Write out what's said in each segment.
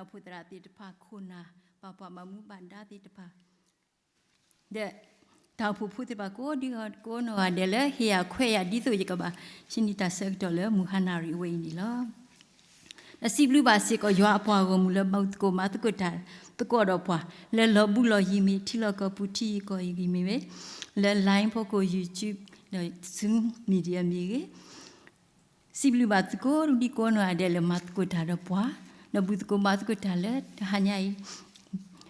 ပှၤဖိသရၣ်သ့ၣ်တဖၣ်ခိၣ်နၢ်, ပှၤပှၤဘၣ်မူဘၣ်ဒါသ့ၣ်တဖၣ်, ဒီးတၢ်အိၣ်ဖှိၣ်ဖိသ့ၣ်တဖၣ်ကိးဒံကိးနီၢ်ဂၤဒဲးလၢဟ့ၣ်ယၤခွဲးယၤ ဒ်သိးယကဘၣ်ဟံးန့ၢ်တၢ်ဆၢကတီၢ်လၢမုၢ်ဟါနၣ်ရံၣ်အဝဲအံၤန့ၣ်လီၤ. ဒီးစံးဘျုးဘၣ်စ့ၢ်ကီးယွၤအပှၤဂီၢ်မုၢ်လၢမၤသကိးမၤသကိးတၢ်သကိးဒီးပှၤ လၢလီၤဘူးလီၤယံၤမ့ၢ်ဂ့ၤ ထံလီၢ်ကီၢ်ပူၤထံဂ့ၢ်ကီၢ်ဂ့ၢ်မ့ၢ်ဂ့ၤ, လၢ Line ဖီခိၣ် YouTube ဒီး Zoom Media မ့ၢ်ဂ့ၤ, စံးဘျုးဘၣ်သုကိးဒံကိးနီၢ်ဂၤဒဲးလၢမၤသကိးတၢ်ဒီးပှၤ, ဒီးဘူၣ်သကိးဘါသကိးတၢ်လၢတဟါညါအံၤ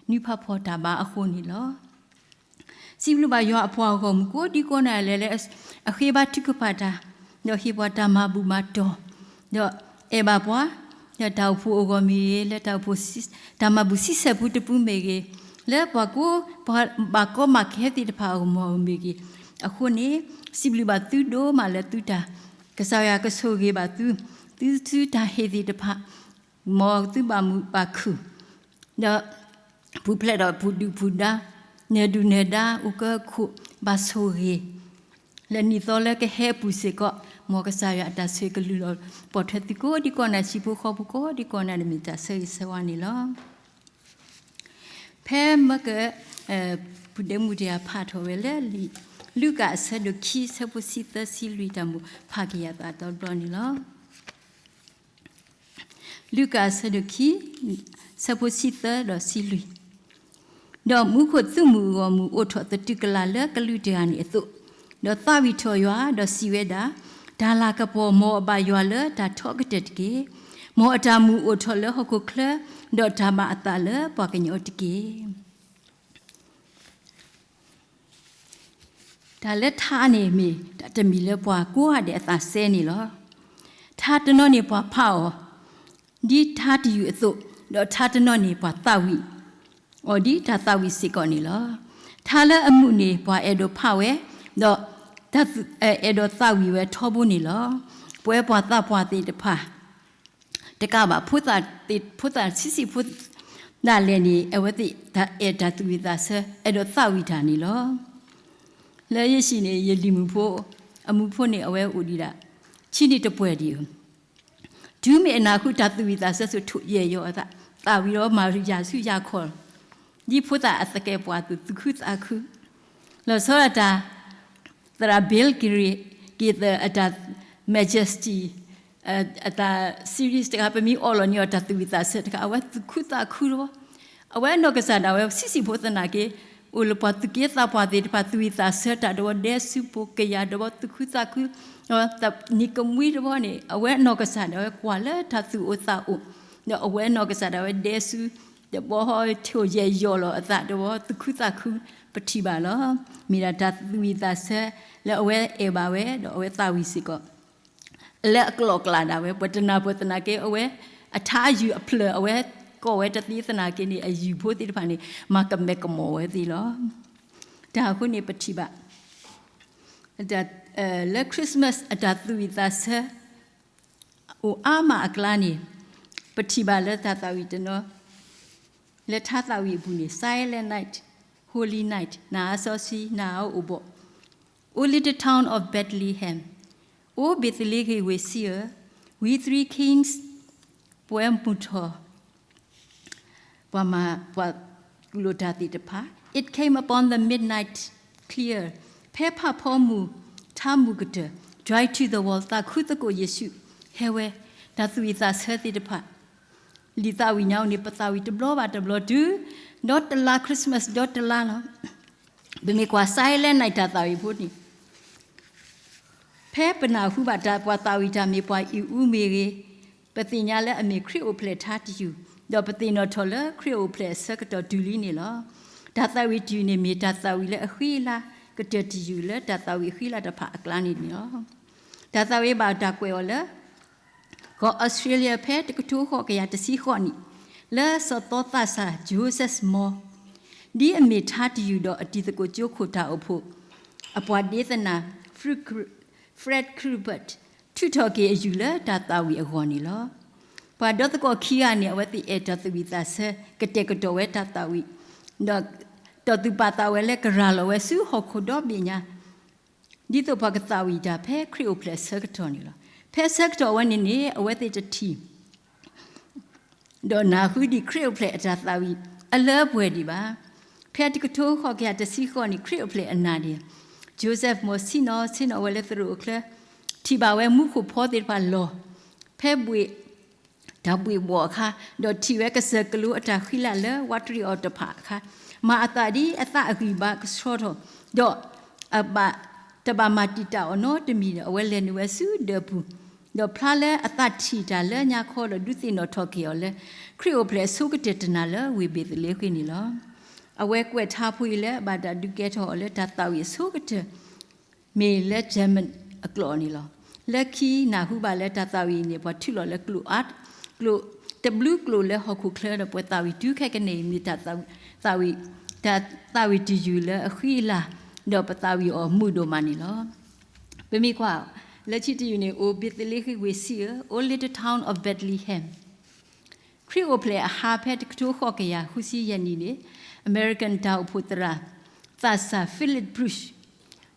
နွံဖးဖီတၢ်ဘါအဃိန့ၣ်လီၤ. စံးဘျုးဘၣ်ယွၤအပှၤဂီၢ်မုၢ်ကိးဒံကိးနီၢ်ဂၤဒဲးလၢ အဃ့ဘါထုကဖၣ်တၢ်, ဒီးဟ့ၣ်ပှၤတၢ်မၤဘူၣ်မၤတီၢ်, ဒီးအဲၣ်ဘၣ်ပှၤ, ဒီးတၢ်အိၣ်ဖှိၣ်အဂီၢ်မ့ၢ်ဂ့ၤ, လၢတၢ်အိၣ်ဖှိၣ် တၢ်မၤဘူၣ်ဆံဆဲၣ်ပူတပူမ့ၢ်ဂ့ၤ, လၢပှၤကိး ပှၤဘၣ်ကီဘၣ်ခဲသ့ၣ်တဖၣ်အဂီၢ်မ့ၢ်ဂ့ၤ, အဃိန့ၣ် စံးဘျုးဘၣ်သုဒိၣ်မးလၢသုတၢ် ကစၢ်ယွၤကဆိၣ်ဂ့ၤဘၣ်သု, သုသုတၢ်ဟ့ၣ်သ့ၣ်တဖၣ်, မ်သုဘၣ်မုာ်ဘၣ်ခုၣ်, ဒီး ပူၤဖျဲးဒီးပဒုၣ်ပဒါ, နၢၤဒုၣ်နၢၤဒါ အိၣ်ကၢခိၣ် ဘၣ်ဆိၣ်ဂ့ၤ, လၢနံၣ်သီလၢကဟဲအပူၤစ့ၢ်ကီး, မ်ကစၢ်ယွၤအတၢ်ဆိၣ်ဂ့ၤကလုၢ်လီၤ ပိာ်ထွဲသုကိးဒံကိးနီၢ်ဂၤဒဲး ဟံၣ်ဖိဃီဖိကိးဒံကိးနီၢ်ဂၤဒဲး မ့ၢ်တၢ်ဆၢဂ့ၤဆၢဝါန့ၣ်လီၤ. ဖဲမ့ၢ်က ဖုဒဲမူတယၤဖးထီၣ်ဝဲလၢ လုၢ်ကၣ်အဆၢဒိၣ်ခံ ဆၢဖိဆံသၢဆံလွံၢ် တၢ်မိၣ်ဖးက့ၤယၤသးတဘျီန့ၣ်လီၤ. လုၢ်ကၣ်အဆၢဒိၣ်ခံ ဆၢဖိဆံသၢဒီးဆံလွံၢ်, ဒီးမူခိၣ်သုးမုၢ်အဂီၢ်မုၢ်အိၣ်ထီၣ်သတူၢ်ကလာ်လၢကလူးတဂၤန့ၣ်အသိး, ဒီးသးဝံၣ်ထီၣ်ယွၤ, ဒီးစံးဝဲဒၣ်, တၢ်လၤကပီၤ မ်အဘၣ်ယွၤလၢတၢ်ထီကတၢၢ်တက့ၢ်. မ်အတၢ်မုာ်အိၣ်ထီၣ်လၢဟီၣ်ခိၣ်ချၢ, ဒီးတၢ်ဘၣ်အသးလၢပှၤကညီတက့ၢ်. တၢ်လၢထါန့ၣ်မ့ၢ်တၢ်တမံၤလၢပှၤကိးဂၤဒဲးအသးစဲန့ၣ်လီၤ. ထါတနီၤန့ၣ်ပှၤဖးအီၤ ဒ်ထါတယုၢ်အသိး, ဒီးထါတနီၤန့ၣ်ပှၤသးဝံၣ်အီၤဒ်တၢ်သးဝံၣ်စ့ၢ်ကီးန့ၣ်လီၤ. ထါလၢအမုာ်န့ၣ် ပှၤအဲၣ်ဒိးဖးဝဲ, ဒီး အဲၣ်ဒိးသးဝံၣ်ဝဲထီဘိန့ၣ်လီၤ. ပဝဲပှၤသးပှၢ်သ့ၣ်တဖၣ် တကးဘၣ် ဖိသၣ်ဆံးဆံးဖိဒၣ်လဲာ်န့ၣ် အဝဲသ့ၣ်တၢ်အဲၣ်တၢ်သူၣ်ဝံၣ်သးဆၢ အဲၣ်ဒိးသးဝံၣ်တၢ်န့ၣ်လီၤ. လၢယဲၢ်ဆံးန့ၣ် ယလံၤမုၣ်ဖိ အမူဖိန့ၣ် အဝဲအိၣ်ဒံးဒၣ် ဆံးန့ၣ်တပှဲၤဒံးဧိၤ, တုၤမ့ၢ်အနၢ်ဟူတၢ်သူၣ်ဝံၣ်သးဆၢစိၤ ထိၣ်ယဲၢ်ယီၤအသး, သးဝံၣ်ဒီးမၤရံယၤဆူယၤခီၣ်, ဒ်ဖိသၣ်အသကဲးပှၤအသိး သူၣ်ခုသးခု လီၤဆီဒၣ်တၢ် သရၣ် Bill Gates အတၢ် Majesty အတၢ် series တခါ ပမ့ၢ်အီၣ်လီၤန့ၢ်အီၤတၢ်သူၣ်ဝံၣ်သးဆၢတခါ အဝဲသူၣ်ခုသးခုလီၤ. အဝဲနီၢ်ကစၢ်ဒၣ်ဝဲ ဆံးဆံးဖိသနာ်က့ အိၣ်လၢပှၤသူၣ်က့သးပှၢ်သ့ၣ်တဖၣ် သူၣ်ဝံၣ်သးဆၢတၢ်တဝီ ဒဲဆူပူၤကယၤတဝီ သူၣ်ခုသးခု နံၤကမှံတဝီန့ၣ် အဝဲနီၢ်ကစၢ်ဒၣ်ဝဲကွၢ်လၢတၢ်သူၣ်အိၣ်သးအိၣ်, ဒီးအဝဲနီၢ်ကစၢ်ဒၣ်ဝဲဒဲဆူ တဘီဟီထိၣ်ယဲၢ်ယီၤလီၤအသးတဝီ သူၣ်ခုသးခု ပထံၣ်ဘၣ်လီၤ. မ့ၢ်ဒၣ်တၢ်သူၣ်ဝံၣ်သးဆၢ လၢအဝဲအဲၣ်ဘၣ်ဝဲ ဒီးအဝဲသးဝံၣ်စ့ၢ်ကီး လၢအကျိာ်ကျါဒၣ်ဝဲ ပှၤတနၢ်ပၢၢ်သနာ်က့ အဝဲအထါအယုၢ်အဖျၢၣ် အဝဲကိးဝဲတသ့သနာ်က့န့ၣ် အယုၢ်ဖိသ့ၣ်တဖၣ်န့ၣ် မၤကမဲာ်ကမီၤဝဲသ့ၣ်လီၤ. တၢ်အဃိန့ၣ် ပထံၣ်ဘၣ် လၢ Christmas အတၢ်သူၣ်ဝံၣ်သးဆၢ အိၣ်အါမးအကျါန့ၣ် ပထံၣ်ဘၣ်လၢတၢ်သးဝံၣ်တနီၤ လၢထါသးဝံၣ်အပူၤန့ၣ် Silent Night, Holy Night နၤအါစီဆှံ နၤအါအိၣ်ဘှီၣ်, O little town of Bethlehem, အိၣ်ဘ့းသလ့ဟ့ၣ်ဝ့ၤဆံးဧၢ, we three kings ပဝဲမုၢ်ထီၣ် ပှၤမၤပှၤကူၣ်လိာ်တၢ်သ့ၣ်တဖၣ် It came upon the midnight clear ဖဲဖးဖီမုၢ်ထါမုၢ်ကတၢၢ် joy to the world သးခုသကိးယ့ၣ်ၡူး ဟဲဝဲ တၢ်သူၣ်ဝံၣ်သးဆၢသ့ၣ်တဖၣ် လံာ်သးဝံၣ်ညါအိၣ်န့ၣ် ပသးဝံၣ်တဘျီဘၣ်တဘျီတုၤ ဒီတလါ Christmas ဒီတလါလီၤ. ပမ့ၢ်ကွၢ် Silent Night တၢ်သးဝံၣ်ဖိန့ၣ် ဖဲပနၢ်ဟူဘၣ်တၢ်ပှၤသးဝံၣ်တၢ်မ့ၢ်ပှၤအံၣ်အူမ့ၢ်ဂ့ၤ, ပသ့ၣ်ညါလၢအမ့ၢ်ခရံာ်အိၣ်ဖျဲၣ်ထါတယုၢ်, ဒီးပသ့ၣ်နီၣ်ထီၣ်လၢခရံာ်အိၣ်ဖျဲၣ်အဆၢကတီၢ်တုၤလံန့ၣ်လီၤ. တၢ်သးဝံၣ်တယုၢ်န့ၣ် မ့ၢ်တၢ်သးဝံၣ်လၢအဃံအလၤကတၢၢ်တယုၢ်လၢတၢ်သးဝံၣ်အဃံအလၤတဖၣ်အကျါန့ၣ်န့ၣ်လီၤ. တၢ်သးဝံၣ်ဘၣ်တၢ်ကွဲးအီၤလၢ ကီၢ်အီစထြ့လယါ ဖဲတကထိဃိးကယၤတဆံဃိးနံၣ်, လၢစီၤသီသၣ်စၢ် Joseph Small ဒ်အမ့ၢ်ထါတယုၢ်ဒီးအတံၤသကိးကၠိခိၣ်တၢ်အိၣ်ဖှိၣ် အပှၤဒ့သနၢ် Fred Krupp ထုးထီၣ်က့ၤအယုၢ်လၢတၢ်သးဝံၣ်အဂီၢ်န့ၣ်လီၤ. ပှၤဒီသကိးခံဂၤန့ၣ် အဝဲသ့ၣ်အဲၣ်တၢ်သူၣ်ဝံၣ်သးဆၢ ကတဲာ်ကတီၤဝဲတၢ်သးဝံၣ်, ဒီးတီၢ်သူၣ်ပာ်သးဝဲလၢ ကရၤလီၤဝဲဆူဟီၣ်ခိၣ်ဒီဘ့ၣ်ညါ ဒ်သိးပှၤကသးဝံၣ်တၢ်ဖဲခရံာ်အိၣ်ဖျဲၣ်အဆၢကတီၢ်န့ၣ်လီၤ. ဖဲဆၢကတီၢ်အဝဲန့ၣ်န့ၣ် အဝဲသ့ၣ်တထံၣ် ဒီးနၢ်ဟူဒံးခရံာ်အိၣ်ဖျဲၣ်အတၢ်သးဝံၣ်အလၢပှဲၤဒံးဘၣ်. ဖဲတကထိဃိးကယၤတဆံဃိးနံၣ် ခရံာ်အိၣ်ဖျဲၣ်အနၢ်န့ၣ် Joseph Smith ဆ့ၣ်နီၤဆ့ၣ်နီၤဝဲလၢသရိာ်အချၢ ထံၣ်ဘၣ်ဝဲမူခိၣ်ဖီသ့ၣ်တဖၣ်လီၤ ဖဲဘှ့ၣ် တၢ်ဘှ့ၣ်ဘှီၣ်အခါ, ဒီးထံၣ်ဝဲကစၢၢ်ကလိအတၢ်ဃံလၤလၢဝးတရံးအီၤတဖၣ်အခါ, မၤအသးဒ်အသးအဂံၢ်ဘါကဆှီထီၣ်, ဒီး တဘၣ်မၤတံာ်တာ်အီၤနီတမံၤဒီး အဝဲလဲၤနုာ်ဝဲဆူဒၢးပူၤ, ဒီးဖျါလၢအသးထံၣ်တၢ်လၢညါခီဒီးဒုးသ့ၣ်နီၣ်ထီၣ်က့ၤအီၤလၢ ခရံာ်အိၣ်ဖျဲၣ်အဆိကတၢၢ်တနၤလၢဝ့ၢ်ဘ့းသလ့ဃ့န့ၣ်လီၤ. အဝဲကွဲးထါဖိအံၤလၢအဘၣ်တၢ်ဒုးကဲထီၣ်အီၤလၢတၢ်သးဝံၣ်အဆိကတၢၢ် မ့ၢ်လၢ German အကျိာ်န့ၣ်လီၤ. လၢခံနၢ်ဟူဘၣ်လၢတၢ်သးဝံၣ်အံၤန့ၣ် ပှၤထုးလီၤလၢကျိၣ်အါ, ကျိၣ်တဘျုးကျိာ်လၢဟီၣ်ခိၣ်ချၢဒီး ပှၤသးဝံၣ်တုၤခဲကနံၣ်အံၤ မ့ၢ်တၢ်သးဝံၣ်, တၢ်သးဝံၣ်တယုၢ်လၢအဃံအလၤ, ဒီးပသးဝံၣ်အီၤမုာ်ဒိၣ်မးန့ၣ်လီၤ. ပမ့ၢ်ကွၢ် လၢခံတယုၢ်န့ၣ် အိၣ်ဘ့းသလ့ဃ့ဝ့ၢ်ဆံးဧၢ, O Little Town of Bethlehem ခရံာ်အိၣ်ဖျဲၣ်အဟါဖဲတကထိဃိးကယၤဃုဆံယဲၢ်နံၣ်န့ၣ် အမဲရကၤတၢ်အိၣ်ဖှိၣ်သရၣ် သးစၢ် Philip Bruce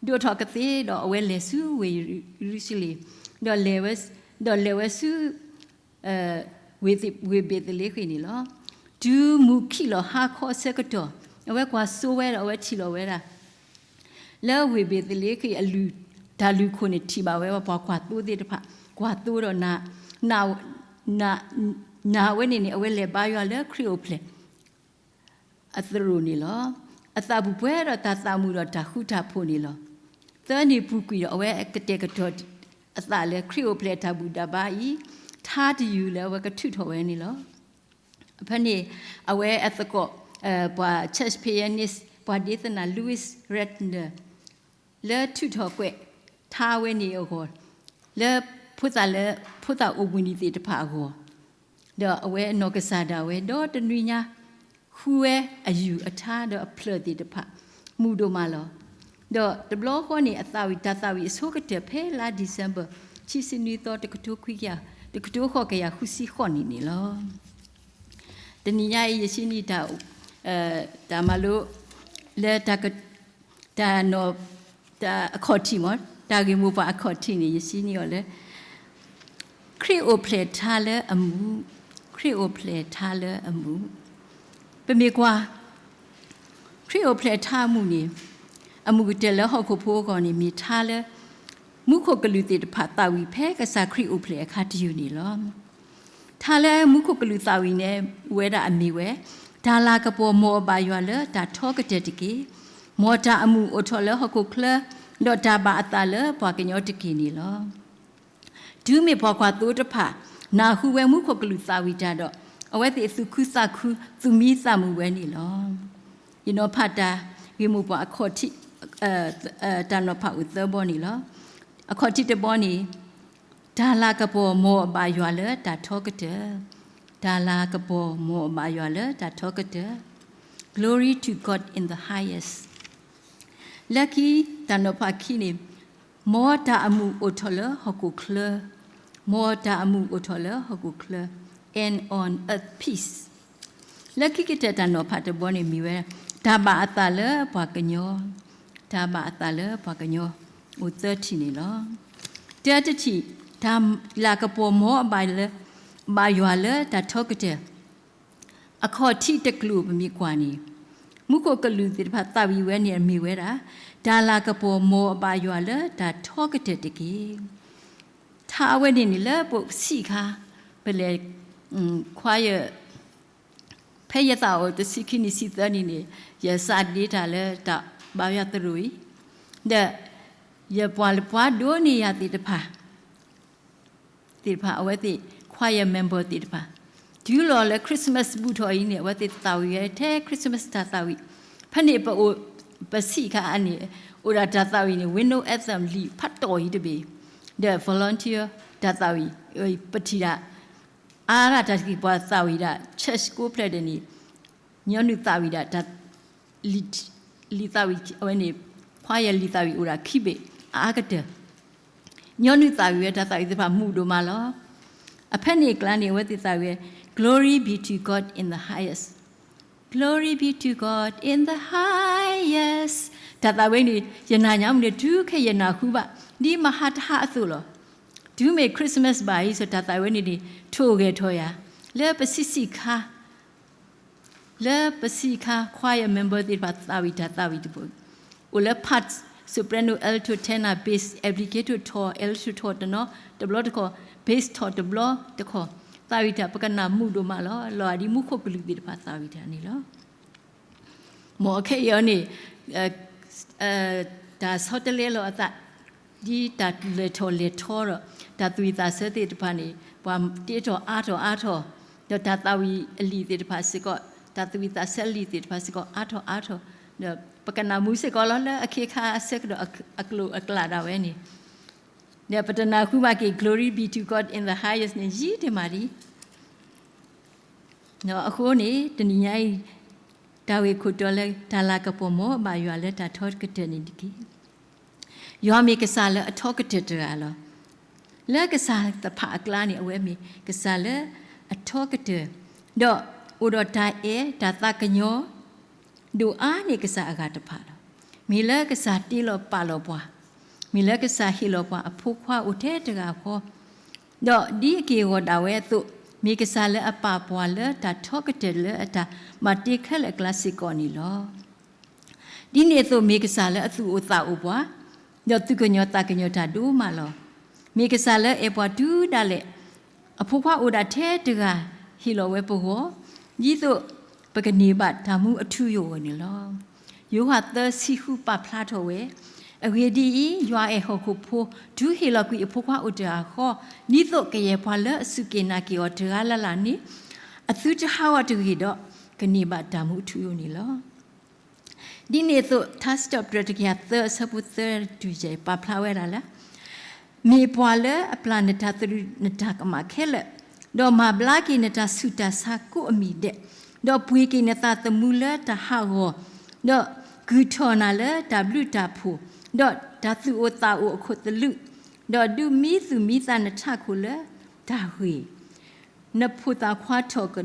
ဒိၣ်ထီၣ်ကသ့ဒီး အဝဲလဲၤဆူဝ့ၢ်ယရူၤၡလ့ၣ်, ဒီးလဲၤဝဲဆူ ဝ့ၢ်ဘ့းသလ့ဃ့န့ၣ်လီၤ. တုၤမုၢ်ခံးလီၤဟါခီအဆၢကတီၢ် အဝဲကွၢ်စိဝဲဒီးအဝဲထံၣ်လီၤဝဲဒၣ် လၢဝ့ၢ်ဘ့းသလ့ဃ့အလုၢ် တၢ်လုၢ်ခိၣ်န့ၣ် ထံၣ်ဘၣ်ဝဲပှၤကွၢ်သိသ့ၣ်တဖၣ် ကွၢ်သိဒီး နၢ်ဝဲန့ၣ်န့ၣ် အဝဲလဲၤဘါယွၤလၢခရံာ်အိၣ်ဖျဲၣ်အသရိာ်န့ၣ်လီၤ. အသးပူၤပှဲၤဒီးတၢ်သးမုာ်ဒီးတၢ်ဃူတၢ်ဖိးန့ၣ်လီၤ. သၢနံၣ်ပူၤကွံာ်ဒီးအဝဲကတဲာ်ကတီၤအသးလၢခရံာ်အိၣ်ဖျဲၣ်တၢ်ဘူၣ်တၢ်ဘါအံၤ ထါတယုၢ်လၢအဝဲကထုးထီၣ်ဝဲန့ၣ်လီၤ. ဖဲန့ၣ် အဝဲအသကိး ပှၤ church pianist ပှၤဒ့သနၢ် Louis Ratner လၢထုးထီၣ်ကွဲးထါဝဲန့ၣ်အဂီၢ် လၢဖိသၣ်လၢ ဖိသၣ်အိၣ်ဘှံးနံၤသ့ၣ်တဖၣ်အဂီၢ် ဒီးအဝဲအနီၢ်ကစၢ်ဒၣ်ဝဲ ဒီတနွံညါ ဃုဝဲအယူၢ်အထါဒီးအဖျၢၣ်သ့ၣ်တဖၣ် မုာ်ဒိၣ်မးလီၤ. ဒီးတဘျီဃီန့ၣ် အသးဝံၣ်တၢ်သးဝံၣ်အဆိကတၢၢ်ဖဲလါ December ခံဆံနွံသီ တကထိခွံကယၤ တကထိဃိးကယၤဃုဆံဃိးနံၣ်န့ၣ်လီၤ. တနံၤညါအံၤ ယဆံနံၣ်တၢ် တၢ်မၤလိ လၢ တၢ်နီၣ် တၢ်အခီၣ်ထံးမ့ၢ် တၢ်ဂ့ၢ်မိၢ်ပှၢ်အခီၣ်ထံးန့ၣ် ယဆံနံၣ်အီၤလၢ ခရံာ်အိၣ်ဖျဲၣ်ထါလၢအမုာ်, ခရံာ်အိၣ်ဖျဲၣ်ထါလၢအမုာ်. ပမ့ၢ်ကွၢ် ခရံာ်အိၣ်ဖျဲၣ်ထါအမုာ်န့ၣ် အမုာ်ကတၢၢ်လၢဟီၣ်ခိၣ်ဖိအဂီၢ်န့ၣ် မ့ၢ်ထါလၢ မူခိၣ်ကလူးသ့ၣ်တဖၣ်သးဝံၣ်ဖဲကစၢ်ခရံာ်အိၣ်ဖျဲၣ်အခါတယုၢ်န့ၣ်လီၤ. ထါလၢမူခိၣ်ကလူးသးဝံၣ်န့ၣ် ဝဲဒၣ်အမ့ၢ်ဝဲ, တၢ်လၤကပီၤမ်အဘၣ်ယွၤလၢတၢ်ထီကတၢၢ်တက့ၢ်. မ်တၢ်အမုာ်အိၣ်ထီၣ်လၢဟီၣ်ခိၣ်ချၢ, ဒီးတၢ်ဘၣ်အသးလၢပှၤကညီတက့ၢ်န့ၣ်လီၤ. တုၤမ့ၢ်ပှၤကွၢ်သိတဖၣ် နၢ်ဟူဝဲမူခိၣ်ကလူးသးဝံၣ်တၢ်ဒီး အဝဲသ့ၣ်သူၣ်ခုသးခု သူၣ်မံသးမုာ်ဝဲန့ၣ်လီၤ. ယနီၤဖးတၢ်ဂ့ၢ်မိၢ်ပှၢ်အခီၣ်ထံး တၢ်နီၤဖးအိၣ်သၢဘီန့ၣ်လီၤ. အခီၣ်ထံးတဘီန့ၣ် တၢ်လၤကပီၤမ်အဘၣ်ယွၤလၢတၢ်ထီကတၢၢ်, တၢ်လၤကပီၤမ်အဘၣ်ယွၤလၢတၢ်ထီကတၢၢ်, Glory to God in the highest. လၢခံတၢ်နီၤဖးခံန့ၣ် မ်တၢ်အမုာ်အိၣ်ထီၣ်လၢဟီၣ်ခိၣ်ချၢ, မ်တၢ်အမုာ်အိၣ်ထီၣ်လၢဟီၣ်ခိၣ်ချၢ, and on earth peace. လၢခံကတၢၢ်တၢ်နီၤဖးတဘီန့ၣ်မ့ၢ်ဝဲ တၢ်ဘၣ်အသးလၢပှၤကညီ, တၢ်ဘၣ်အသးလၢပှၤကညီ အိၣ်သၢထံၣ်န့ၣ်လီၤ. တၢတထံၣ် တၢ်လၤကပီၤမ်အဘၣ်လၢ ဘၣ်ယွၤလၢတၢ်ထီကတၢၢ် အခီၣ်ထံးတကျိၤပမ့ၢ်ကွၢ်န့ၣ် မူခိၣ်ကလူးသ့ၣ်တဖၣ်သးဝံၣ်ဝဲန့ၣ်မ့ၢ်ဝဲဒၣ် တၢ်လၤကပီၤမ်အဘၣ်ယွၤလၢတၢ်ထီကတၢၢ်တက့ၢ်. ထါအဝဲန့ၣ်န့ၣ်လၢပဆံးခါ ပလဲၤ choir ဖဲယသးအိၣ်တဆံခံနံၣ်ဆံသၢနံၣ်န့ၣ် ယစးဒ့တၢ်လၢတၢ်ဘါယွၤသရိာ်အံၤ, ဒီး ယပှၤလၢပှၤဒိးန့ၢ်ယၤသ့ၣ်တဖၣ် သ့ၣ်တဖၣ် အဝဲသ့ၣ် choir member သ့ၣ်တဖၣ် တုၤလီၤလၢ Christmas ဘူးထီၣ်အံၤန့ၣ် အဝဲသ့ၣ်သးဝံၣ်ဝဲထဲ Christmas တၢ်သးဝံၣ်, ဖဲန့ၣ်ပအိၣ် ပဆံးခါအန့ၣ် အိၣ်ဒၣ်တၢ်သးဝံၣ်န့ၣ် Window Anthem လံာ်ဖးတီၢ်အံၤတဘ့ၣ်, ဒီး volunteer တၢ်သးဝံၣ် ပထံၣ်ဒၣ် အါဒၣ်တၢ်တက့ၢ်ပှၤသးဝံၣ်ဒၣ် church ကိးဖျၢၣ်ဒဲးန့ၣ် ညီနုၢ်သးဝံၣ်ဒၣ်တၢ် လံာ်သးဝံၣ်အဝဲန့ၣ် choir လံာ်သးဝံၣ်အိၣ်ဒၣ်ခံဘ့ၣ် အအါကတၢၢ် ညီနုၢ်သးဝံၣ်ဝဲတၢ်သးဝံၣ်သ့ၣ်တဖၣ်မုာ်ဒိၣ်မးလီၤ. အဖဲန့ၣ်အကျါန့ၣ် အဝဲသ့ၣ်သးဝံၣ်ဝဲ Glory be to God in the highest, Glory be to God in the highest. တၢ်သးဝံၣ်ဝဲန့ၣ် ယနၤညါမုၢ်န့ၣ် တုၤခဲယနၢ်ဟူဘၣ် ဒ်မဟါတဟါအသိးလီၤ. တုၤမ့ၢ် Christmas ဘၣ်အံၤ စီၤတၢ်သးဝံၣ်ဝဲန့ၣ်န့ၣ် ထိၣ်ဂဲၤထီၣ်ယၤ လၢပဆံးဆံးခါ လၢပဆံးခါ choir member သ့ၣ်တဖၣ်သးဝံၣ်တၢ်သးဝံၣ်တဘိ အိၣ်လၢ part soprano alto tenor bass allegretto ထီၣ် alto ထီၣ်တနီၤတဘျီတခီၣ် bass ထီၣ်တဘျီတခီၣ် သးဝံၣ်တၢ် ပကနၣ်မုာ်ဒိၣ်မးလီၤ. လီၤဒ်မူခိၣ်ကလူးသ့ၣ်တဖၣ်သးဝံၣ်တၢ်န့ၣ်လီၤ. မ်အခဲအံၤအီၤန့ၣ် တၢ်ဆီတလဲလီၤအသး ဒ်တၢ်လဲၤထီၣ်လဲၤထီဒီး တၢ်သူၣ်ဝံၣ်သးဆၢသ့ၣ်တဖၣ်န့ၣ် ပှၤတ့ထီၣ်အါထီၣ်အါထီၣ် ဒီးတၢ်သးဝံၣ်အလံာ်သ့ၣ်တဖၣ်စ့ၢ်ကီး တၢ်သူၣ်ဝံၣ်သးဆၢအလံာ်သ့ၣ်တဖၣ်စ့ၢ်ကီး အါထီၣ်အါထီၣ် ဒီးပကနၣ်မုာ်စ့ၢ်ကီးလီၤ လၢအခ့အခါအဆၢကတီၢ်အကျိၤအကျဲဒၣ်ဝဲန့ၣ် ဒီးပတနၢ်ဟူဘၣ်က့ၤ Glory be to God in the highest န့ၣ် ယံာ်တမးလံ. အဃိန့ၣ် တနံၤညါအံၤ တၢ်ဂ့ၢ်ခိၣ်တီလၢ တၢ်လၤကပီၤမ်အဘၣ်ယွၤလၢတၢ်ထီကတၢၢ်န့ၣ်တက့ၢ်. ယွၤမ့ၢ်ကစၢ်လၢအထီကတၢၢ်တဂၤလီၤ. လၢကစၢ်တဖၣ်အကျါန့ၣ် အဝဲမ့ၢ်ကစၢ်လၢအထီကတၢၢ်, ဒီးအိၣ်ဒီးတၢ်အဲၣ်တၢ်သးကညီၤ ဒိၣ်အါန့ၢ်ကစၢ်အဂၤတဖၣ်လီၤ. မ့ၢ်လၢကစၢ်တ့လီၤပာ်လီၤပှၤ, မ့ၢ်လၢကစၢ်ဟ့ၣ်လီၤပှၤအဖိခွါအိၣ်ထဲတဂၤဃီ, ဒီးဒ်အက့ၢ်အဂီၤဒၣ်ဝဲအသိး, မ့ၢ်ကစၢ်လၢအပာ်ပှၤလၢတၢ်ထီကတၢၢ်လၢအတၢ်မၤတ့ခဲလၢာ်အကျါစ့ၢ်ကီးန့ၣ်လီၤ. ဒ်န့ၣ်အသိးမ့ၢ်ကစၢ်လၢအသူၣ်အိၣ်သးအိၣ်ပှၤ, ဒီးသူၣ်ကညီၤသးကညီၤတၢ်ဒိၣ်မးလီၤ. မ့ၢ်ကစၢ်လၢအအဲၣ်ပှၤတုၤဒၣ်လဲာ်, အဖိခွါအိၣ်ဒၣ်ထဲတဂၤဟ့ၣ်လီၤဝဲပဂီၢ်, ဒ်သိးပကန့ၢ်ဘၣ်တၢ်မူအထူအယိာ်အဂီၢ်န့ၣ်လီၤ. ယိၤဟၣ်သၢဆံဃုပာ်ဖျါထီၣ်ဝဲ, အဂ့ၢ်ဒ်အံၤ, ယွၤအဲၣ်ဟီၣ်ခိၣ်ဖိ တုၤဟ့ၣ်လီၤကွံာ်အဖိခွါအိၣ်တဂၤဃီ, ဒ်သိးကယဲၢ်ပှၤလၢအစူၢ်က့ၤနာ်က့ၤအီၤတဂၤလၢ်လၢ်န့ၣ်, အသုတဟးဂီၤတဂ့ၤဒီး, ကန့ၢ်ဘၣ်တၢ်မူအထူအယိာ်န့ၣ်လီၤ. ဒ်န့ၣ်အသိး ထါစံးထီၣ်ပတြၢၤတကယၤသၢအဆၢဖိသၢတုၤယဲၢ်ပာ်ဖျါဝဲဒၣ်လၢ, မ့ၢ်ပှၤလၢအပျၢ်နတၢ်သရူးနတၢ်ကမၣ်ခဲလၢာ်, ဒီးမၤဘျါက့ၤနတၢ်ဆူးတၢ်ဆါကိးအမံၤဒဲး, ဒီးပှ့ၤက့ၤနသးသမူလၢတၢ်ဟးဂီၤ, ဒီးကုၢ်ထီၣ်နၤလၢတၢ်ဘျုးတၢ်ဖှိၣ်, ဒီးတၢ်သူၣ်အိၣ်သးအိၣ်အခိၣ်သလုး, ဒီးဒုးမံသူၣ်မံသးနထးခိၣ်လၢတၢ်ဂ့ၤ, နဖိသၣ်ခွါထီၣ်က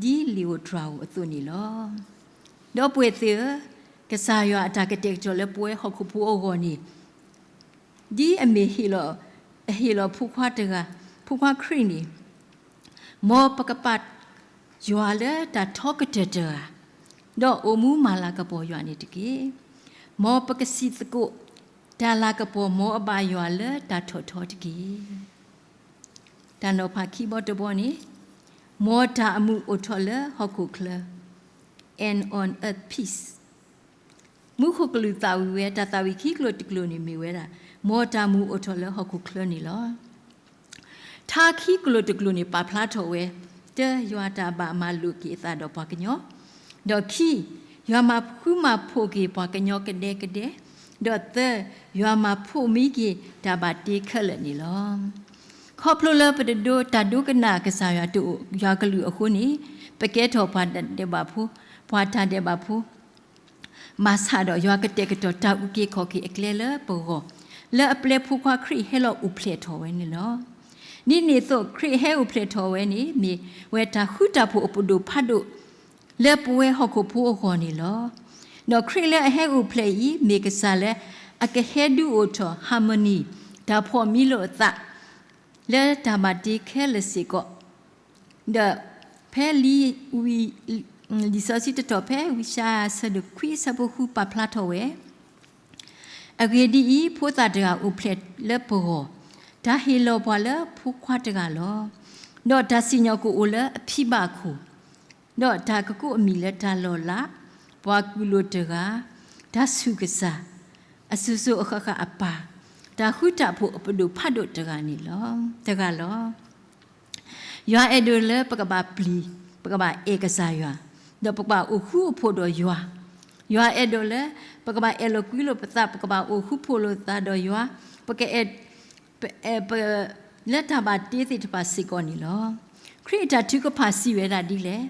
ဒီးဒ်လံာ်ဧိၤတြၤဧိၤအသိးန့ၣ်လီၤ. ဒီပုၢ်ဝဲၢ်သ့ၣ်ဧၢ, ကစၢ်ယွၤအတၢ်ကတဲာ်ကတီၤလၢပဝဲဟီၣ်ခိၣ်ဖိအဂီၢ်န့ၣ်, ဒ်အမ့ၢ်ဟ့ၣ်လီၤ, အဟ့ၣ်လီၤဖိခွါတဂၤ, ဖိခွါခရံာ်န့ၣ်, မ်ပကပာ်ယွၤလၢတၢ်ထီကတၢၢ်တဂၤ, ဒီးအိၣ်မူမၤလၤကပီၤယွၤန့ၣ်တက့ၢ်. မ်ပကစံၣ်သကိး, တၢ်လၤကပီၤမ်အဘၣ်ယွၤလၢတၢ်ထီၣ်ထီတက့ၢ်. တၢ်နီၤဖးခံဘီတဘီန့ၣ်, မ်တၢ်အမုာ်အိၣ်ထီၣ်လၢဟီၣ်ခိၣ်ချၢ, an on earth peace. မူခိၣ်ကလူးသးဝံၣ်ဝဲတၢ်သးဝံၣ်ခံကျိၤတကျိၤန့ၣ်မ့ၢ်ဝဲဒၣ်, မ်တၢ်မုာ်အိၣ်ထီၣ်လၢဟီၣ်ခိၣ်ချၢန့ၣ်လီၤ. ထါခံကျိၤတကျိၤန့ၣ်ပာ်ဖျါထီၣ်ဝဲ, တၢ ယွၤတၢ်ဘၣ်မၤလိာ်က့ၤအသးဒီးပှၤကညီ, ဒီးခံ, ယွၤမၤဃူမၤဖိးက့ၤပှၤကညီကဒဲကဒဲ, ဒီးသၢ, ယွၤမၤဖိးမံက့ၤတၢ်ဘၣ်တ့ခဲလၢာ်န့ၣ်လီၤ. ခီဖျိလၢပတဒိတၢ်ဒိကနၣ်ကစၢ်ယွၤတအိၣ်ယွၤကလုၢ်အဃိန့ၣ်, ပကဲထီၣ်ပှၤတၢ်ဒဲးဘးဖိ, ပှၤတၢ်ဒဲးဘးဖိ ဘၣ်ဆၣ်ဒီးယွၤကတဲာ်ကတီၤတၢ်အုၣ်က့ၤခီၣ်က့ၤအကျဲလၢပဂီၢ်, လၢအပျဲၢ်ဖိခွါခရံာ်ဟဲလီၤအိၣ်ဖျဲၣ်ထီၣ်ဝဲန့ၣ်လီၤ. ဒ်န့ၣ်အသိးခရံာ်ဟဲအိၣ်ဖျဲၣ်ထီၣ်ဝဲန့ၣ် မ့ၢ်ဝဲတၢ်ဃုတၢ်ဖိးအပဒိၣ်ဖးဒိၣ် လၢပဝဲဟီၣ်ခိၣ်ဖိအဂီၢ်န့ၣ်လီၤ. ဒီးခရံာ်လၢအဟဲအိၣ်ဖျဲၣ်အံၤ မ့ၢ်ကစၢ်လၢအကဟဲဒုးအိၣ်ထီၣ် harmony တၢ်ဖှီၣ်မံလိာ်အသး လၢတၢ်ဘၣ်တ့ခဲလၢာ်စ့ၢ်ကီး, ဒီးဖဲလံာ်ဝံ, လံာ်စီဆှံတတီၤဖဲဝံယၡါယၤအဆၢဒိၣ်ခွံအဆၢဖိဃုပာ်ဖျါထီၣ်ဝဲ, အဂ့ၢ်ဒ်အံၤ, ဖိသၣ်တဂၤအိၣ်ဖျဲၣ်လၢပဂီၢ်, တၢ်ဟ့ၣ်လီၤပှၤလၢဖိခွါတဂၤလီၤ. ဒီးတၢ်စံၣ်ညီၣ်ကအိၣ်လၢအဖံဘၣ်ခိၣ်, ဒီးတၢ်ကကိးအမံၤလၢတၢ်လီၤလး, ပှၤကုၢ်လိာ်တဂၤ, တၢ်ဆူၣ်ကစၢ်, အစိၤစိၤအဃၣ်ဃၣ်အပၢ်, တၢ်ဃုတၢ်ဖိးအပဒိၣ်ဖးဒိၣ်တဂၤန့ၣ်လီၤ, တဂၤလီၤ. ယွၤအဲၣ်ဒိးလၢပကဘၣ်ပျံၤ, ပကဘၣ်အဲၣ်ကစၢ်ယွၤ, ဒီးပကဘၣ်အိၣ်ဃူအိၣ်ဖိးဒီးယွၤ. ယွၤအဲၣ်ဒိးလၢ ပကဘၣ်အဲၣ်လိာ်ကွံလိာ်ပသး, ပကဘၣ်အိၣ်ဃူဖိးလိာ်သးဒီးယွၤ, ပကအဲၣ် ပ, ပ, လၢတၢ်ဘၣ်တ့သ့ၣ်တဖၣ်စ့ၢ်ကီးန့ၣ်လီၤ. ခရံာ်အတၢ်ထုကဖၣ်စံးဝဲဒၣ်ဒ်လဲၣ်,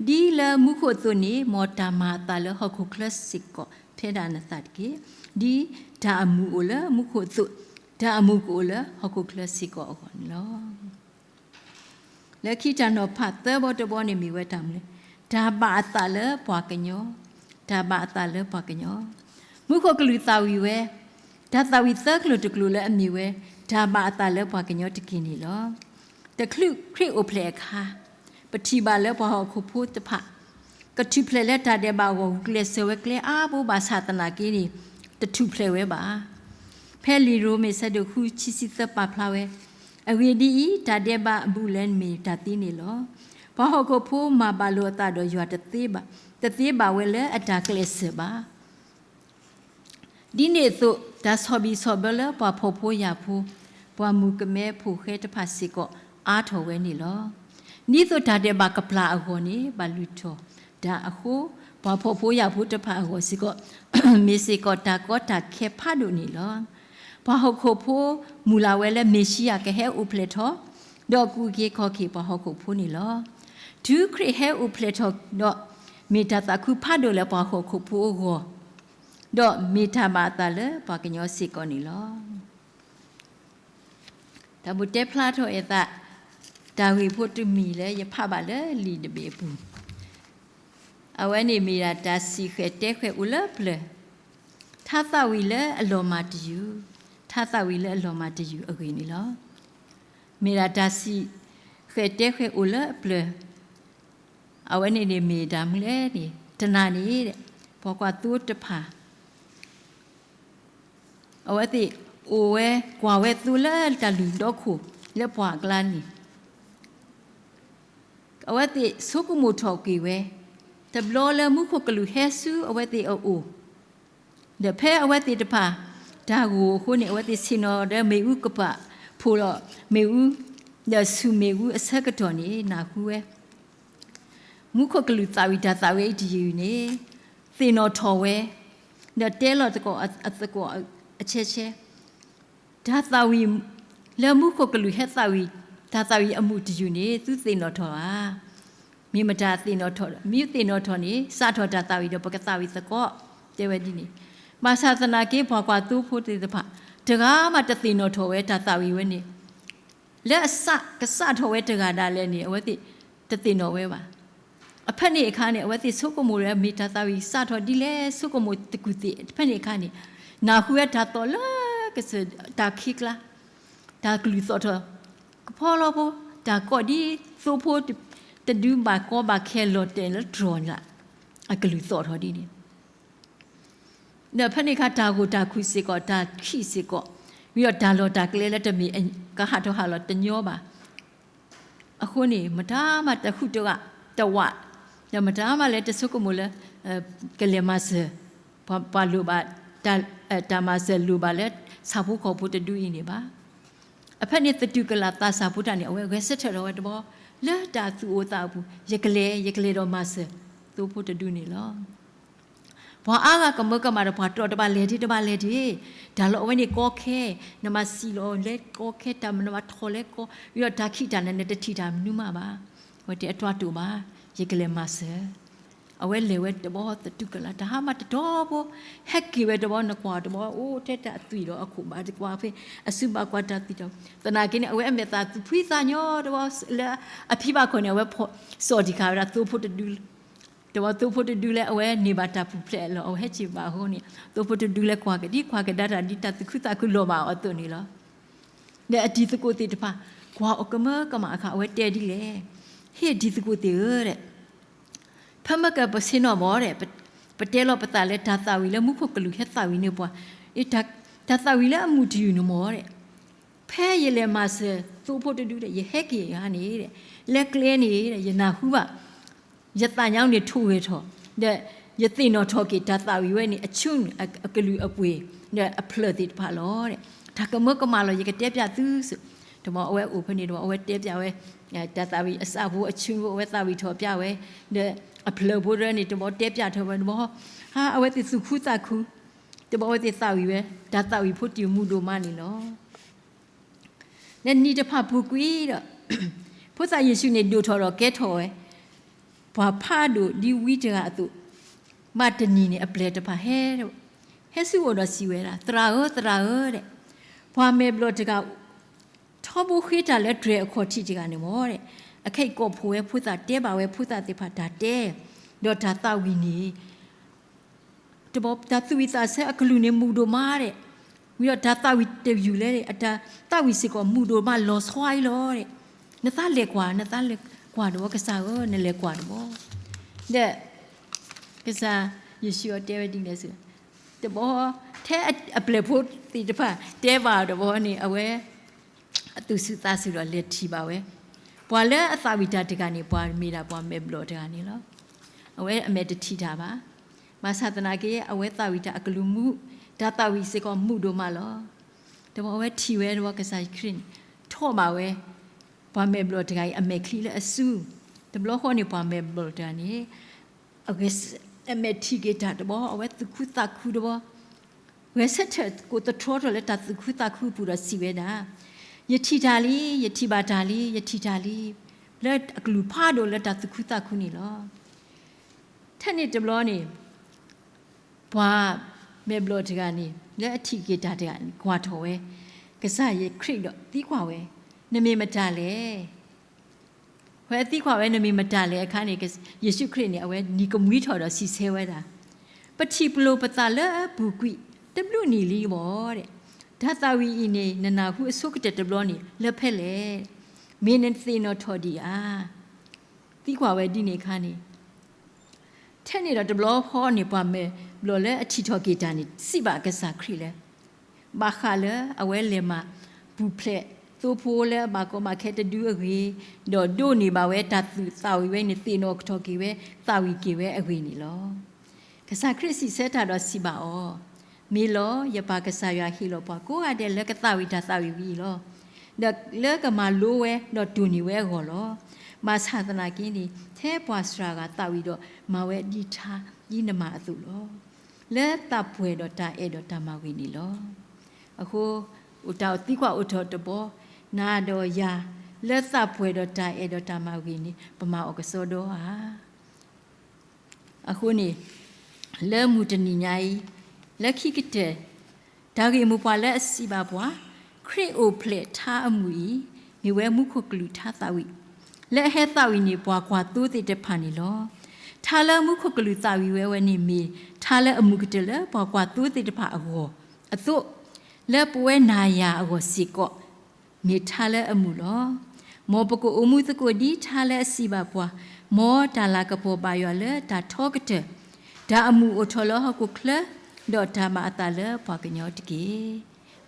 ဒ်လၢမူခိၣ်အသိးန့ၣ် မ်တၢ်မၤအသးလၢဟီၣ်ခိၣ်ချၢစ့ၢ်ကီး ဖဲဒၣ်နသးတက့ၢ်. ဒ်တၢ်အမုာ်အိၣ်လၢမူခိၣ်အသိး, တၢ်အမုာ်ကအိၣ်လၢဟီၣ်ခိၣ်ချၢစ့ၢ်ကီးအဂီၢ်န့ၣ်လီၤ. လၢခံတၢ်နီၤဖးသၢဘီတဘီန့ၣ်မ့ၢ်ဝဲတၢ်မနုၤလဲၣ်, တၢ်ဘၣ်အသးလၢပှၤကညီ, တၢ်ဘၣ်အသးလၢပှၤကညီ. မူခိၣ်ကလူးသးဝံၣ်ဝဲ, တၢ်သးဝံၣ်သၢကျိၤတကျိၤလၢအမ့ၢ်ဝဲ, တၢ်ဘၣ်အသးလၢပှၤကညီတက့ၢ်န့ၣ်လီၤ. တချုးခရံာ်အိၣ်ဖျဲၣ်အခါ, ပထံၣ်ဘၣ်လၢပှၤဟီၣ်ခိၣ်ဖိတဖၣ် ကထူၣ်ဖျဲးလၢတၢ်ဒဲးဘးအဂီၢ် ဂုာ်ကျဲးစၢးဝဲကျဲအါဘိဘၣ်ဆၣ်သနာ်က့န့ၣ် တထူၣ်ဖျဲးဝဲဘၣ်. ဖဲလံာ်ရိမ့ၤဆၢဒိၣ်ဃုဆံဆံသၢပာ်ဖျါဝဲ, အဂ့ၢ်ဒ်အံၤ, တၢ်ဒဲးဘးအဘူးအလဲမ့ၢ်တၢ်သံန့ၣ်လီၤ. ပှၤဟီၣ်ခိၣ်ဖိမၤဘၣ်လိာ်အသးဒီးယွၤတသ့ဘၣ်, တသ့ဘၣ်ဝဲလၢအတၢ်ကျဲးစၢးဘၣ်. ဒ်န့ၣ်အသိး တၢ်ဆီၣ်ဘံၣ်ဆီၣ်ဘၢလၢပှၤဖှီၣ်ဖိယာ်ဖိ, ပှၤမုၣ်ကမဲဖိဃဲတဖၣ်စ့ၢ်ကီး အါထီၣ်ဝဲန့ၣ်လီၤ. ဒ်သိးတၢ်ဒဲးဘးကပျၢ်အဂီၢ်န့ၣ် ဘၣ်လုၢ်ထီၣ်တၢ်အဃိ, ပှၤဖှီၣ်ဖိယာ်ဖိတဖၣ်အဂီၢ်စ့ၢ်ကီး မ့ၢ်စ့ၢ်ကီးတၢ်ကီတၢ်ခဲဖးဒိၣ်န့ၣ်လီၤ. ပှၤဟီၣ်ခိၣ်ဖိမုၢ်လၢ်ဝဲလၢမ့ၤၡံယၤကဟဲအိၣ်ဖျဲၣ်ထီၣ်, ဒီးကူၣ်က့ၤခီၣ်က့ၤပှၤဟီၣ်ခိၣ်ဖိန့ၣ်လီၤ. တုၤခရံာ်ဟဲအိၣ်ဖျဲၣ်ထီၣ်ဒီး မ့ၢ်တၢ်သးခုဖးဒိၣ်လၢပှၤဟီၣ်ခိၣ်ဖိအဂီၢ်, ဒီးမ့ၢ်တၢ်ဘၣ်အသးလၢပှၤကညီစ့ၢ်ကီးန့ၣ်လီၤ. တၢ်ဘိးတဲဖျါထီၣ်အသး တၢ်ဂ့ၢ်ဖိတမံၤလၢယဖးဘၣ်လၢလံာ်တဘ့ၣ်အပူၤ, အဝဲန့ၣ်မ့ၢ်ဒၣ်တၢ်စံၣ်ဃဲၤတဲဃဲၤအိၣ်လၢပျၢၤ, ထါသးဝံၣ်လၢအလီၤမၢ်တယုၢ်, ထါသးဝံၣ်လၢအလီၤမၢ်တယုၢ်အဂ့ၢ်န့ၣ်လီၤ. မ့ၢ်ဒၣ်တၢ်စံၣ်ဃဲၤတဲဃဲၤအိၣ်လၢအပျၢၤ, အဝဲန့ၣ်န့ၣ်မ့ၢ်တၢ်မနုၤလဲၣ်န့ၣ် တနၤန့ၣ် ပှၤကွၢ်သိတဖၣ် အဝဲသ့ၣ်အိၣ်ဝဲကွၢ်ဝဲသိလၢတၢ်လုၢ်ဒီခိၣ်လၢပှၢ်အကျါန့ၣ်, အဝဲသ့ၣ်ဆိကမိၣ်ထီၣ်က့ၤဝဲ, တဘျီလၢမူခိၣ်ကလူးဟဲဆူအဝဲသ့ၣ်အအိၣ်, ဒီးဖဲအဝဲသ့ၣ်တဖၣ် တၢ်ဂိၢ်အဃိန့ၣ် အဝဲသ့ၣ်ဆ့ၣ်နီၤဒီးမ့ၣ်အူကပာ်ဖှိၣ်ဒီးမ့ၣ်အူ, ဒီးဆူၣ်မ့ၣ်အူအဆၢကတီၢ်န့ၣ် နၢ်ဟူဝဲ မူခိၣ်ကလူးသးဝံၣ်တၢ်သးဝံၣ်အံၤတယုၢ်န့ၣ် သ့ၣ်နီၣ်ထီၣ်ဝဲ, ဒီးတဲလီၤသကိးအသကိးအဆဲဆဲ, တၢ်သးဝံၣ်လၢမူခိၣ်ကလူးဟဲသးဝံၣ် တၢ်သးဝံၣ်အမူးတယုၢ်န့ၣ် သုသ့ၣ်နီၣ်ထီၣ်ဧါ. မ့ၢ်မတၤသ့ၣ်နီၣ်ထီၣ်, မ့ၢ်သ့ၣ်နီၣ်ထီၣ်န့ၣ် စးထီၣ်တၢ်သးဝံၣ်ဒီးပကသးဝံၣ်သကိး, တဲဝဲဒ်န့ၣ်. ဘၣ်ဆၣ်သနာ်က့ ပှၤကွၢ်သိဖိသ့ၣ်တဖၣ် တဂၤမးတသ့ၣ်နီၣ်ထီၣ်ဝဲတၢ်သးဝံၣ်ဝဲန့ၣ် လၢအစးကစးထီၣ်ဝဲတဂၤဒၣ်လဲာ်န့ၣ် အဝဲသ့ၣ်တသ့ၣ်နီၣ်ဝဲဘၣ်. အဖဲန့ၣ်အခါန့ၣ် အဝဲသ့ၣ်ဆိကမိၣ်လၢ မ့ၢ်တၢ်သးဝံၣ်စးထီၣ်ဒ်လဲၣ် ဆိကမိၣ်တကူၣ်သ့ၣ် ဖဲန့ၣ်အခါန့ၣ် နၢ်ဟူဝဲတၢ်သီၣ်လၢကစၢၢ်တၢ်ခံးကျါ, တၢ်ကလုၢ်သီၣ်ထီၣ် ကဖီလီဖိ, တၢ်ကိးဒ်သိဖိ တဒုဘၣ်ကီဘၣ်ခဲလီၤတဲာ်လၢတြီၤန့ၣ်လၢ အကလုၢ်သီၣ်ထီၣ်ဒ်န့ၣ် ဒီးဖဲန့ၣ်အခါ တၢ်ဂိၢ်တၢ်ခုၣ်စ့ၢ်ကီး တၢ်ခံးစ့ၢ်ကီး, ဝံၤဒီးတၢ်လီၢ်တၢ်ကျဲလၢတမ့ၢ်ကဟးထီၣ်ဟးလီၤတညီဘၣ်. အဃိန့ၣ် မတၤမးတဟုၣ်တဂၤတဝး, ဒီးမတၤမးလၢတဆိကမိၣ်လၢ ကလဲၤမၤစၢၤ, ပှၤလိၣ်ဘၣ် တၢ်မၤစၢၤလိၣ်ဘၣ်လၢဆၣ်ဖိကီၢ်ဖိတဒုအံၤန့ၣ်ဘၣ်. အဖဲန့ၣ်သတူၢ်ကလာ်သးစၢ်ဖိတၢ်န့ၣ် အဝဲဂဲၤဆၢထၢၣ်ထီၣ်ဝဲတဘျီ လၢတၢ်သူၣ်အိၣ်သးအိၣ်အပူၤ ယကလဲၤ ယကလဲၤဒီးမၤစၢၤ သိဖိတဒုန့ၣ်လီၤ. ပှၤအါဂၤကမၢကမၣ်ဒီးပှၤတီၢ်တဘၣ်လဲၤဒံး တဘၣ်လဲၤဒံး, တၢ်လီၢ်အဝဲန့ၣ်ကီခဲ, နမၤစံၣ်လီၤလဲၤကီခဲ တၢ်မနုၤမးထီၣ်လဲၤကီ, ဝံၤဒီးတၢ်ခံးတၢ်နၤန့ၣ် တထံၣ်တၢ်မနုၤမးဘၣ်. အဝဲတဲအတြီတူာ်ဘၣ်, ယကလဲၤမၤစၢၤ. အဝဲလဲၤဝဲတဘျီသတူၢ်ကလာ် တၢ်ဟါမၢ်တတီၤဖိ, ဟဲက့ၤဝဲတဘျီ နကွၢ်တဘျီ အိၣ်ထဲတၢ်သွံၣ်ဒီးအခိၣ်ဘၣ်တကွၢ်ဖဲ အစုဘၣ်ကွၢ်တၢ်သွံၣ်ဒီး သနာ်က့န့ၣ် အဝဲအမဲာ်သးသူၣ်ဖှံသးညီတဘျီ လၢအဖံဘၣ်ခိၣ်န့ၣ် အဝဲဖီၣ်စီၣ်တံၢ်ဃာ်ဝဲဒၣ်သိဖိတဒု တဘျီသိဖိတဒုလၢအဝဲန့ၢ်ဘၣ်တၢ်ပူၤဖျဲးလီၤ အဝဲဟဲက့ၤဘၣ်အဃိန့ၣ် သိဖိတဒုလၢကွၢ်ကဒံကွၢ်ကဒါတၢ်ဒ်တၢ်သူၣ်ခုသးခုလီၤဘၣ်အီၤအသိးန့ၣ်လီၤ. ဒီးအတံၤသကိးသ့ၣ်တဖၣ် ကွၢ်အီၤကမၢကမၣ်အခါ အဝဲတဲဒ်လဲၣ်, ဟ့ၣ်အတံၤသကိးသ့ၣ်ဧၢ, ဖဲမ့ၢ်ကပဆ့ၣ်နီၤဘၣ်ဒီး ပတဲလီၤပသးလၢတၢ်သးဝံၣ်လၢမူခိၣ်ကလူးဟဲသးဝံၣ်န့ၢ်ပှၤ, တၢ်သးဝံၣ်လၢအမူးတယုၢ်န့ၣ်မ့ၢ်ဒီး ဖဲယလဲၤမၤစၢၤသိဖိတဒုဒီး ယဟဲက့ၤဧါန့ၣ်, လဲၤကျဲန့ၣ် ယနၢ်ဟူဘၣ်, ယသးညါန့ၣ်ထိၣ်ဂဲၤထီၣ်, ဒီးယသ့ၣ်နီၣ်ထီၣ်က့ၤတၢ်သးဝံၣ်ဝဲန့ၣ် အဆူၣ်အကလုၢ်အပှ့ၤ ဒီးအဖျၢၣ်သ့ၣ်တဖၣ်လီၤ. တၢ်ကမၢကမၣ်လီၤ ယကတဲပျးသု, တဘျီအဝဲအိၣ်ဖဲန့ၣ်တဘျီ အဝဲတဲပျးဝဲ တၢ်သးဝံၣ်အစၢ်ဖိအဆူၣ်ဖိ အဝဲသးဝံၣ်ထီၣ်ပျးဝဲ, ဒီးအဖျၢၣ်ဖိတဖၣ်န့ၣ် တဘျီတဲပျးထီၣ်ဝဲတဘျီ, အဝဲသ့ၣ်သူၣ်ခုသးခု, တဘျီအဝဲသ့ၣ်သးဝံၣ်ဝဲ တၢ်သးဝံၣ်ဖိတယုၢ်မူးဒိၣ်မးန့ၣ်လီၤ. လၢနံၤတဖၣ်ပူၤကွံာ်ဒီး ဖိသၣ်ယ့ၣ်ၡူးန့ၣ်ဒိၣ်ထီၣ်ဒီးကဲထီၣ်ဝဲ ပှၤဖးဒိၣ်ဒ်ဝံတဂၤအသိး, ဘၣ်တနံၤန့ၣ် အပျဲၢ်တဖၣ်ဟဲ, ဟဲဆူအအိၣ်ဒီးစံးဝဲဒၣ်, သရၣ်ဧၢ, သရၣ်ဧၢ, ပှၤမဲာ်ဘျီၣ်တဂၤ ထီဘိဃ့တၢ်လၢတြဲၤအခီၣ်ထံးတဂၤန့ၣ်မ့ၢ်, အခဲအံၤကိးဖှိၣ်ဝဲဖိသၣ် တဲဘၣ်ဝဲဖိသၣ်သ့ၣ်တဖၣ်တၢ်တဲ, ဒီးတၢ်သးဝံၣ်န့ၣ် တဘျီတၢ်သူၣ်ဝံၣ်သးဆၢအကလုၢ်န့ၣ်မူးဒိၣ်မးဒီး, ဝံၤဒီးတၢ်သးဝံၣ်တယုၢ်လဲၣ်, အတၢ်သးဝံၣ်စ့ၢ်ကီးမူးဒိၣ်မးလီၤဆီအံၤလီၤ. နသးလဲၤကွၢ်, နသးလဲၤကွၢ် ကွၢ်တဘီကစၢ်ဧၢ နလဲၤကွၢ်တဘီ, ဒီး ကစၢ်ယ့ၣ်ၡူးအီၤတဲဝဲဒ်လဲၣ်စ့ၢ်, တဘီ ထဲအပျဲၢ်ဖိသ့ၣ်တဖၣ် တဲဘၣ်အီၤတဘီန့ၣ် အဝဲ အသူၣ်ဆူၣ်သးဆူၣ်ဒီးလဲၤထံၣ်ဘၣ်ဝဲ, ပှၤလၢအသးဝံၣ်တၢ်တဂၤန့ၣ် ပှၤမ့ၢ်ဒၣ်ပှၤမဲာ်ဘျီၣ်တဂၤန့ၣ်လီၤ. အဝဲအမဲာ်တထံၣ်တၢ်ဘၣ်. ဘၣ်ဆၣ်သနာ်က့ အဝဲသးဝံၣ်တၢ်အကလုၢ်မူ, တၢ်သးဝံၣ်စ့ၢ်ကီးမူဒိၣ်မးလီၤ. တဘီအဝဲထံၣ်ဝဲတဘီကစၢ်ယ့ၣ်ၡူးခရံာ်န့ၣ် ထီၣ်ဘၣ်ဝဲ ပှၤမဲာ်ဘျီၣ်တဂၤအံၤ အမဲာ်ချံလၢအစု, တဘျီဃီန့ၣ် ပှၤမဲာ်ဘျီၣ်တဂၤန့ၣ် အဂဲၤဆၢ, အမဲာ်ထံၣ်က့ၤတၢ်တဘီ အဝဲသူၣ်ခုသးခုတဘီ, ဂဲၤဆၢထၢၣ်ကိးသတြီထီၣ်လၢတၢ်သူၣ်ခုသးခုအပူၤဒီးစံးဝဲဒၣ်, ယထံၣ်တၢ်လံ, ယထံၣ်ဘၣ်တၢ်လံ, ယထံၣ်တၢ်လံ, လၢအကလုၢ်ဖးဒိၣ်လၢတၢ်သူၣ်ခုသးခုန့ၣ်လီၤ. ထဲန့ၣ်တဘျီန့ၣ် ပှၤမဲာ်ဘျီၣ်တဂၤန့ၣ် လၢအထံၣ်က့ၤတၢ်တဂၤန့ၣ် ကွၢ်ထီၣ်ဝဲ ကစၢ်ယ့ၣ်ၡူးခရံာ်ဒီးသံကွၢ်ဝဲ, နမ့ၢ်မတၤလဲၣ်. ဝဲသံကွၢ်ဝဲ နမ့ၢ်မတၤလဲၣ်အခါန့ၣ် ယ့ၣ်ၡူးခရံာ်န့ၣ် အဝဲနံၤကမှံထီၣ်ဒီးစံးဆၢဝဲဒၣ်, ပထံၣ်ပျိာ်ပသးလၢအပူၤကွံာ် တဘျုးနံၣ်လံမီၢ်, တၢ်သးဝံၣ်အံၤန့ၣ် နနၢ်ဟူအဆိကတၢၢ်တဘျီန့ၣ် လၢဖဲလဲၣ်. မ့ၢ်နသ့ၣ်နီၣ်ထီၣ်ဒံးဧါ. သံကွၢ်ဝဲဒ်န့ၣ်အခါန့ၣ် ထဲန့ၣ်ဒီးတဘျီဃီန့ၣ် ပှၤမဲာ်ဘျီၣ်လၢအထံၣ်ထီၣ်က့ၤတၢ်န့ၣ် စံးဘၣ်ကစၢ်ခရံာ်လၢ ဘၣ်ဃးလၢအဝဲလဲၤမၤပူၤဖျဲးသိဖိလၢအဘၣ်ကီဘၣ်ခဲတဒုအဂ့ၢ်, ဒီးဒိးန့ၢ်ဘၣ်ဝဲတၢ်သူၣ်သးဝံၣ်ဝဲန့ၣ် သ့ၣ်နီၣ်ထီၣ်က့ၤဝဲ သးဝံၣ်က့ၤဝဲအဂ့ၢ်န့ၣ်လီၤ. ကစၢ်ခရံာ်စံးဆၢတၢ်ဒီးစံးဘၣ်အီၤ, မ့ၢ်လီၤ, ယပၢ်ကစၢ်ယွၤဟ့ၣ်လီၤပှၤကိးဂၤဒဲးလၢကသးဝံၣ်တၢ်သးဝံၣ်ဝံၤအံၤလီၤ. ဒီးလၢကမၤလိဝဲဒီးတိၢ်န့ၢ်ဝဲအဂီၢ်လီၤ. ဘၣ်ဆၣ်သနာ်က့န့ၣ် ထဲပှၤစှၤဂၤသးဝံၣ်ဒီးမၤဝဲဒ်ထါ ဒ်နမၤအသိးလီၤ. လၢသးပှဲၤဒီးတၢ်အဲၣ်ဒီးတၢ်မၤဂ့ၤန့ၣ်လီၤ. အဃိ အိၣ်တၢ်သံကွၢ်အိၣ်ထီၣ်တဘီ, နၤဒီးယၤ လၢသးပှဲၤဒီးတၢ်အဲၣ်ဒီးတၢ်မၤဂ့ၤန့ၣ် ပမၤအီၤကစီဒီဧါ. အဃိန့ၣ် လၢမုၢ်တနံၤညါအံၤ လၢခံကတၢၢ် တၢ်ဂ့ၢ်မိၢ်ပှၢ်လၢအစံးဘၣ်ပှၤ, ခရံာ်အိၣ်ဖျဲၣ်ထါအမုၢ်အံၤ မ့ၢ်ဝဲမူခိၣ်ကလူးထါသးဝံၣ်, လၢအဟဲသးဝံၣ်န့ၢ်ပှၤကွၢ်သိသ့ၣ်တဖၣ်န့ၣ်လီၤ. ထါလၢမူခိၣ်ကလူးသးဝံၣ်ဝဲဝဲန့ၣ် မ့ၢ်ထါလၢအမုာ်ကတၢၢ်လၢပှၤကွၢ်သိသ့ၣ်တဖၣ်အဂီၢ်အသိး, လၢပဝဲနၤယၤအဂီၢ်စ့ၢ်ကီး မ့ၢ်ထါလၢအမုာ်လီၤ. မ်ပကအိၣ်မူသကိးဒ်ထါလၢအစံးဘၣ်ပှၤ, မ်တၢ်လၤကပီၤဘၣ်ယွၤလၢတၢ်ထီကတၢၢ်, တၢ်အမုာ်အိၣ်ထီၣ်လၢဟီၣ်ခိၣ်ချၢ, ဒီးတၢ်ဘၣ်အသးလၢပှၤကညီတက့ၢ်.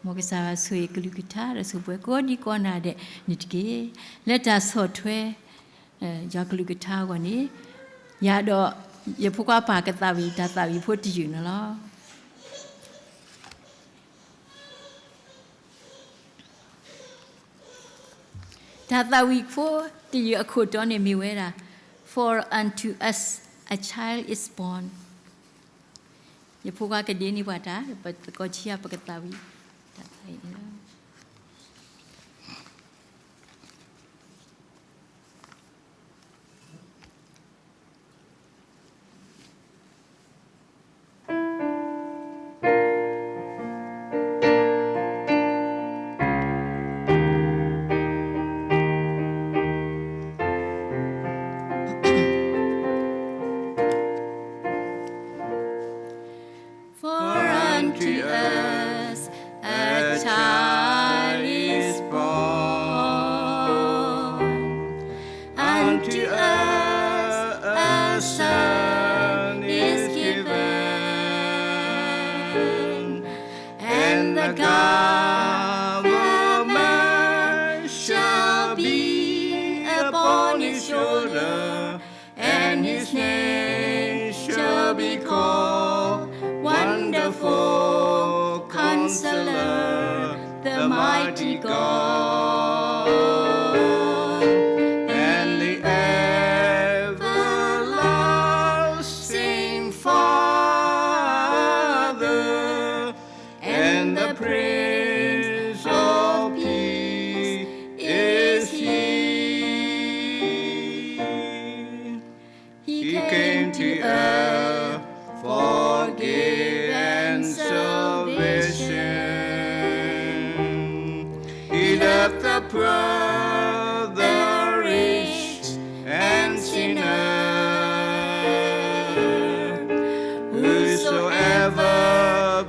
မ်ကစၢ်ယွၤဆိၣ်ဂ့ၤကလုၢ်ကထါဒီးဆိၣ်ပှဲၤကိးဒံကိးနၤဒဲးန့ၣ်တက့ၢ်. လၢတၢ်ဆီၣ်ထွဲ ယွၤကလုၢ်ကထါအဂီၢ်န့ၣ် ယၤဒီးယဖိခွါပၢ်ကသးဝံၣ် တၢ်သးဝံၣ်ဖိတယုၢ်န့ၣ်လီၤ. တၢ်သးဝံၣ်ဖိတယုၢ်အခိၣ်တီန့ၣ်မ့ၢ်ဝဲဒၣ် For unto us a child is born. ယဖိခွါကဒ့န့ၢ်ပှၤတၢ် ပသကိးဆံးအါ ပကသးဝံၣ် တၢ်သးဝံၣ်န့ၣ်လီၤ. For unto us a child is born, unto us a son is given, and the government shall be upon his shoulder, and his name shall be called Wonderful Counselor, the Mighty God, and the Everlasting Father, and the Prince of Peace is he. He came to earth for good and salvation. He loved the poor, the rich, and sinner. Whosoever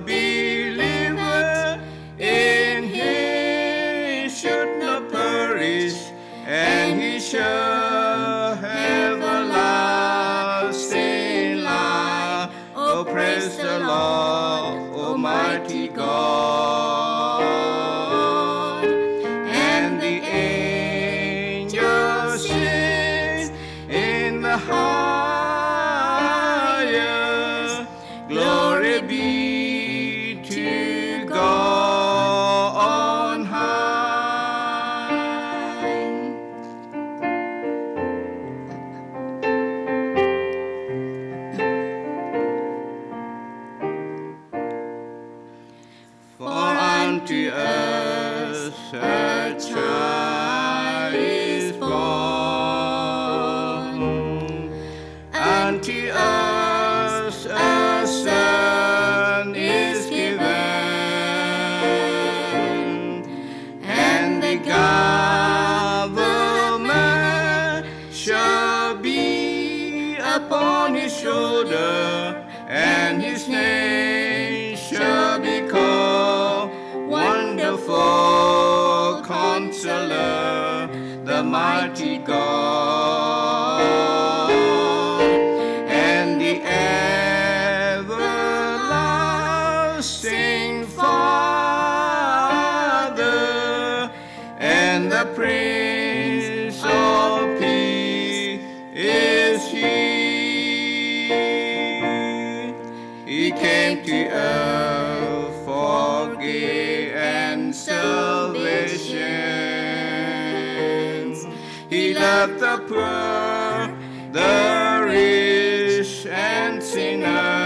believeth in him should not perish, and he shall Praise the Lord, Almighty God. And the angels sing in the highest, glory be to God on high. For unto us a child is born, unto us a son is given, and the government shall be upon his shoulder, and his name shall be called Wonderful Counselor, the Mighty God, and the Everlasting Father, and the Prince of Peace is he. He came to earth for good and salvation. He loved the poor, the rich, and sinner.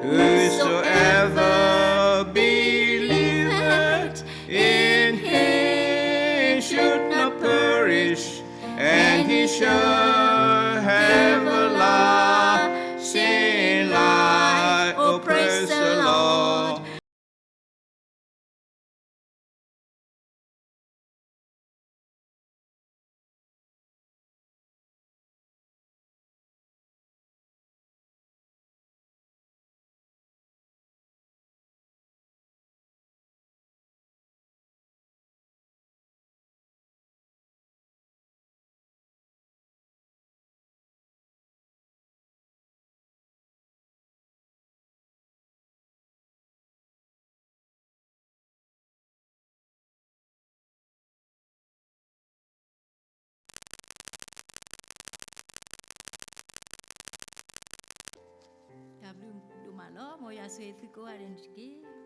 Whosoever believeth in him should not perish, and he shall have everlasting life. Oh, praise the Lord. တၢ်ဘျုးဒိၣ်မးလီၤ. မ်ယွၤဆိၣ်ဂ့ၤသုကိးဂၤဒဲးန့ၣ်တက့ၢ်.